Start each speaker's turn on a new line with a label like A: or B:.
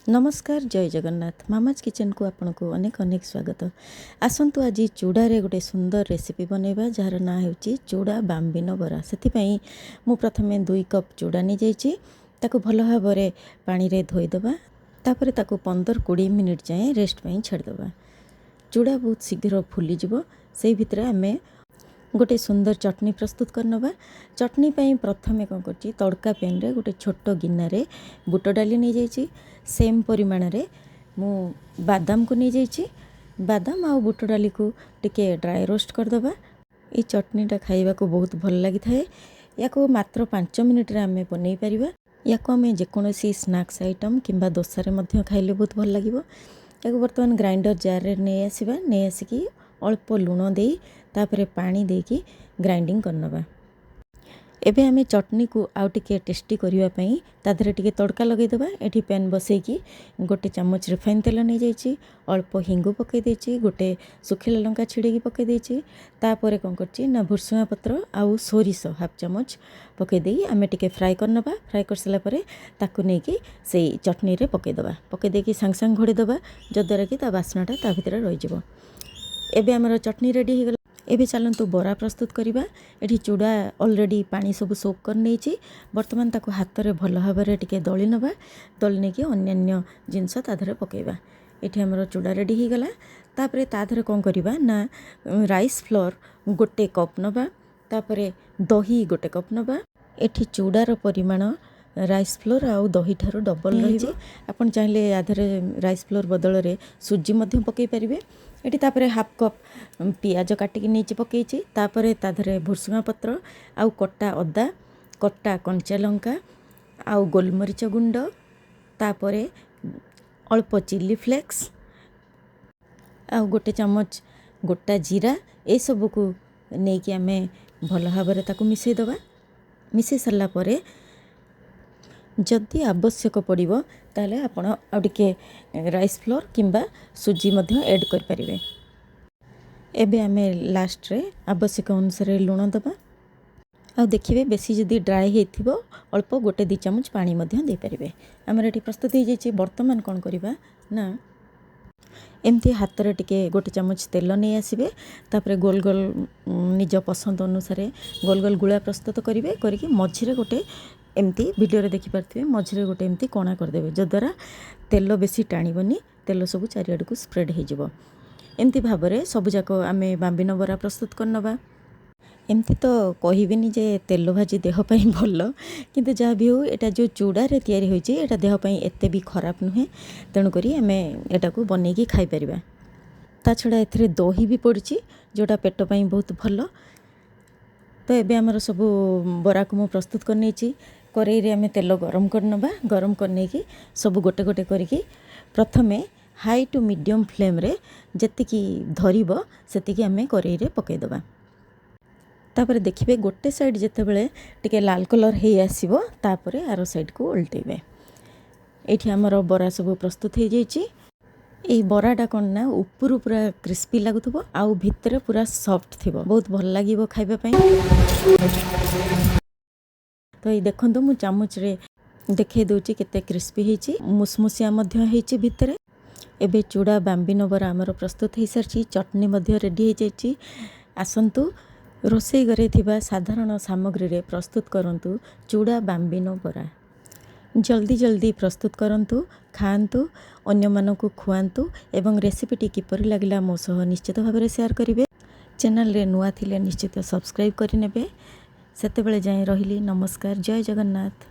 A: ନମସ୍କାର, ଜୟ ଜଗନ୍ନାଥ। ମାମାଜ କିଚେନକୁ ଆପଣଙ୍କୁ ଅନେକ ଅନେକ ସ୍ୱାଗତ। ଆସନ୍ତୁ, ଆଜି ଚୂଡ଼ାରେ ଗୋଟେ ସୁନ୍ଦର ରେସିପି ବନେଇବା, ଯାହାର ନାଁ ହେଉଛି ଚୂଡ଼ା ବାମ୍ବିନ ବରା। ସେଥିପାଇଁ ମୁଁ ପ୍ରଥମେ 2 କପ୍ ଚୂଡ଼ା ନେଇଯାଇଛି। ତାକୁ ଭଲ ଭାବରେ ପାଣିରେ ଧୋଇଦେବା। ତାପରେ ତାକୁ 15-20 ମିନିଟ୍ ଯାଏଁ ରେଷ୍ଟ ପାଇଁ ଛାଡ଼ିଦେବା। ଚୂଡ଼ା ବହୁତ ଶୀଘ୍ର ଫୁଲିଯିବ। ସେଇ ଭିତରେ ଆମେ ଗୋଟେ ସୁନ୍ଦର ଚଟଣି ପ୍ରସ୍ତୁତ କରିନେବା। ଚଟଣି ପାଇଁ ପ୍ରଥମେ କ'ଣ କରୁଛି, ତଡ଼କା ପ୍ୟାନ୍ରେ ଗୋଟେ ଛୋଟ ଗିନାରେ ବୁଟ ଡାଲି ନେଇଯାଇଛି। ସେମ୍ ପରିମାଣରେ ମୁଁ ବାଦାମକୁ ନେଇଯାଇଛି। ବାଦାମ ଆଉ ବୁଟ ଡାଲିକୁ ଟିକେ ଡ୍ରାଏ ରୋଷ୍ଟ କରିଦେବା। ଏଇ ଚଟଣିଟା ଖାଇବାକୁ ବହୁତ ଭଲ ଲାଗିଥାଏ। ୟାକୁ ମାତ୍ର 5 ମିନିଟ୍ରେ ଆମେ ବନେଇ ପାରିବା। ୟାକୁ ଆମେ ଯେକୌଣସି ସ୍ନାକ୍ସ ଆଇଟମ୍ କିମ୍ବା ଦୋସାରେ ମଧ୍ୟ ଖାଇଲେ ବହୁତ ଭଲ ଲାଗିବ। ୟାକୁ ବର୍ତ୍ତମାନ ଗ୍ରାଇଣ୍ଡର ଜାର୍ରେ ନେଇ ଆସିବା। ନେଇ ଆସିକି ଅଳ୍ପ ଲୁଣ ଦେଇ, ତାପରେ ପାଣି ଦେଇକି ଗ୍ରାଇଣ୍ଡିଙ୍ଗ କରିନେବା। ଏବେ ଆମେ ଚଟଣିକୁ ଆଉ ଟିକେ ଟେଷ୍ଟି କରିବା ପାଇଁ ତା ଦେହରେ ଟିକେ ତଡ଼କା ଲଗାଇଦେବା। ଏଠି ପ୍ୟାନ୍ ବସେଇକି ଗୋଟେ ଚାମଚ ରିଫାଇନ୍ ତେଲ ନେଇଯାଇଛି। ଅଳ୍ପ ହିଙ୍ଗୁ ପକାଇ ଦେଇଛି। ଗୋଟେ ଶୁଖିଲା ଲଙ୍କା ଛିଡ଼େଇକି ପକାଇ ଦେଇଛି। ତାପରେ କ'ଣ କରିଛି ନା, ଭୃସୁଙ୍ଗା ପତ୍ର ଆଉ ସୋରିଷ ହାଫ୍ ଚାମଚ ପକାଇ ଦେଇ ଆମେ ଟିକେ ଫ୍ରାଏ କରିନେବା। ଫ୍ରାଏ କରିସାରିଲା ପରେ ତାକୁ ନେଇକି ସେଇ ଚଟଣିରେ ପକାଇଦେବା। ପକାଇ ଦେଇକି ସାଙ୍ଗେ ସାଙ୍ଗେ ଘୋଡ଼େଇ ଦେବା, ଯଦ୍ୱାରା କି ତା ବାସ୍ନାଟା ତା ଭିତରେ ରହିଯିବ। ଏବେ ଆମର ଚଟଣି ରେଡ଼ି ହେଇଗଲା। ଏବେ ଚାଲନ୍ତୁ ବରା ପ୍ରସ୍ତୁତ କରିବା। ଏଠି ଚୂଡ଼ା ଅଲରେଡ଼ି ପାଣି ସବୁ ସୋକ୍ କରିନେଇଛି। ବର୍ତ୍ତମାନ ତାକୁ ହାତରେ ଭଲ ଭାବରେ ଟିକେ ଦଳି ନେବା। ଦଳି ନେଇକି ଅନ୍ୟାନ୍ୟ ଜିନିଷ ତା ଦେହରେ ପକାଇବା। ଏଠି ଆମର ଚୂଡ଼ା ରେଡ଼ି ହେଇଗଲା। ତାପରେ ତା ଦେହରେ କ'ଣ କରିବା ନା, ରାଇସ୍ ଫ୍ଲୋର୍ ଗୋଟେ କପ୍ ନେବା। ତାପରେ ଦହି ଗୋଟେ କପ୍ ନେବା। ଏଠି ଚୂଡ଼ାର ପରିମାଣ ରାଇସ୍ ଫ୍ଲୋର୍ ଆଉ ଦହି ଠାରୁ ଡବଲ୍ ରହିଛି। ଆପଣ ଚାହିଁଲେ ୟା ଦେହରେ ରାଇସ୍ ଫ୍ଲୋର୍ ବଦଳରେ ସୁଜି ମଧ୍ୟ ପକାଇ ପାରିବେ। ଏଠି ତାପରେ ହାଫ୍ କପ୍ ପିଆଜ କାଟିକି ନେଇଛି, ପକାଇଛି। ତାପରେ ତା ଦେହରେ ଭୃସୁଙ୍ଗା ପତ୍ର ଆଉ କଟା ଅଦା, କଟା କଞ୍ଚା ଲଙ୍କା ଆଉ ଗୋଲମରିଚ ଗୁଣ୍ଡ, ତାପରେ ଅଳ୍ପ ଚିଲି ଫ୍ଲେକ୍ସ ଆଉ ଗୋଟେ ଚାମଚ ଗୋଟା ଜିରା, ଏସବୁକୁ ନେଇକି ଆମେ ଭଲ ଭାବରେ ତାକୁ ମିଶାଇ ଦେବା। ମିଶାଇ ସାରିଲା ପରେ ଯଦି ଆବଶ୍ୟକ ପଡ଼ିବ, ତାହେଲେ ଆପଣ ଆଉ ଟିକେ ରାଇସ୍ ଫ୍ଲୋର୍ କିମ୍ବା ସୁଜି ମଧ୍ୟ ଏଡ଼୍ କରିପାରିବେ। ଏବେ ଆମେ ଲାଷ୍ଟରେ ଆବଶ୍ୟକ ଅନୁସାରେ ଲୁଣ ଦେବା। ଆଉ ଦେଖିବେ, ବେଶୀ ଯଦି ଡ୍ରାଏ ହେଇଥିବ, ଅଳ୍ପ ଗୋଟେ ଦୁଇ ଚାମଚ ପାଣି ମଧ୍ୟ ଦେଇପାରିବେ। ଆମର ଏଠି ପ୍ରସ୍ତୁତ ହେଇଯାଇଛି। ବର୍ତ୍ତମାନ କ'ଣ କରିବା ନା, ଏମିତି ହାତରେ ଟିକେ ଗୋଟେ ଚାମଚ ତେଲ ନେଇ ଆସିବେ। ତାପରେ ଗୋଲ ଗୋଲ, ନିଜ ପସନ୍ଦ ଅନୁସାରେ ଗୋଲ ଗୋଲ ଗୁଳା ପ୍ରସ୍ତୁତ କରିବେ। କରିକି ମଝିରେ ଗୋଟେ ଏମିତି, ଭିଡ଼ିଓରେ ଦେଖିପାରୁଥିବେ, ମଝିରେ ଗୋଟେ ଏମିତି କଣା କରିଦେବେ, ଯଦ୍ୱାରା ତେଲ ବେଶୀ ଟାଣିବନି, ତେଲ ସବୁ ଚାରିଆଡ଼କୁ ସ୍ପ୍ରେଡ଼୍ ହେଇଯିବ। ଏମିତି ଭାବରେ ସବୁଯାକ ଆମେ ବାମ୍ବିନ ବରା ପ୍ରସ୍ତୁତ କରିନେବା। ଏମିତି ତ କହିବିନି ଯେ ତେଲ ଭାଜି ଦେହ ପାଇଁ ଭଲ, କିନ୍ତୁ ଯାହା ବି ହେଉ, ଏଇଟା ଯେଉଁ ଚୂଡ଼ାରେ ତିଆରି ହୋଇଛି, ଏଇଟା ଦେହ ପାଇଁ ଏତେ ବି ଖରାପ ନୁହେଁ। ତେଣୁକରି ଆମେ ଏଟାକୁ ବନେଇକି ଖାଇପାରିବା। ତା ଛଡ଼ା ଏଥିରେ ଦହି ବି ପଡ଼ିଛି, ଯେଉଁଟା ପେଟ ପାଇଁ ବହୁତ ଭଲ। ତ ଏବେ ଆମର ସବୁ ବରାକୁ ମୁଁ ପ୍ରସ୍ତୁତ କରିନେଇଛି। କରେଇରେ ଆମେ ତେଲ ଗରମ କରିନେବା। ଗରମ କରିନେଇକି ସବୁ ଗୋଟେ ଗୋଟେ କରିକି ପ୍ରଥମେ ହାଇ ଟୁ ମିଡ଼ିୟମ୍ ଫ୍ଲେମ୍ରେ ଯେତିକି ଧରିବ, ସେତିକି ଆମେ କରେଇରେ ପକାଇଦେବା। ତାପରେ ଦେଖିବେ, ଗୋଟେ ସାଇଡ଼୍ ଯେତେବେଳେ ଟିକେ ଲାଲ କଲର୍ ହେଇ ଆସିବ, ତାପରେ ଆର ସାଇଡ଼୍କୁ ଓଲଟେଇବେ। ଏଇଠି ଆମର ବରା ସବୁ ପ୍ରସ୍ତୁତ ହେଇଯାଇଛି। ଏଇ ବରାଟା କ'ଣ ନା, ଉପରୁ ପୁରା କ୍ରିସ୍ପି ଲାଗୁଥିବ ଆଉ ଭିତରେ ପୁରା ସଫ୍ଟ ଥିବ। ବହୁତ ଭଲ ଲାଗିବ ଖାଇବା ପାଇଁ। ତ ଏଇ ଦେଖନ୍ତୁ, ମୁଁ ଚାମଚରେ ଦେଖେଇ ଦେଉଛି କେତେ କ୍ରିସ୍ପି ହେଇଛି, ମୁସମୁସିଆ ମଧ୍ୟ ହେଇଛି ଭିତରେ। ଏବେ ଚୂଡ଼ା ବାମ୍ବିନ ବରା ଆମର ପ୍ରସ୍ତୁତ ହେଇସାରିଛି। ଚଟଣି ମଧ୍ୟ ରେଡ଼ି ହେଇଯାଇଛି। ଆସନ୍ତୁ, ରୋଷେଇ ଘରେ ଥିବା ସାଧାରଣ ସାମଗ୍ରୀରେ ପ୍ରସ୍ତୁତ କରନ୍ତୁ ଚୂଡ଼ା ବାମ୍ବିନ ବରା। ଜଲ୍ଦି ଜଲ୍ଦି ପ୍ରସ୍ତୁତ କରନ୍ତୁ, ଖାଆନ୍ତୁ, ଅନ୍ୟମାନଙ୍କୁ ଖୁଆନ୍ତୁ ଏବଂ ରେସିପିଟି କିପରି ଲାଗିଲା ମୋ ସହ ନିଶ୍ଚିତ ଭାବରେ ସେୟାର କରିବେ। ଚ୍ୟାନେଲରେ ନୂଆ ଥିଲେ ନିଶ୍ଚିତ ସବସ୍କ୍ରାଇବ୍ କରିନେବେ। ସେତେବେଳେ ଯାଏଁ ରହିଲି। ନମସ୍କାର, ଜୟ ଜଗନ୍ନାଥ।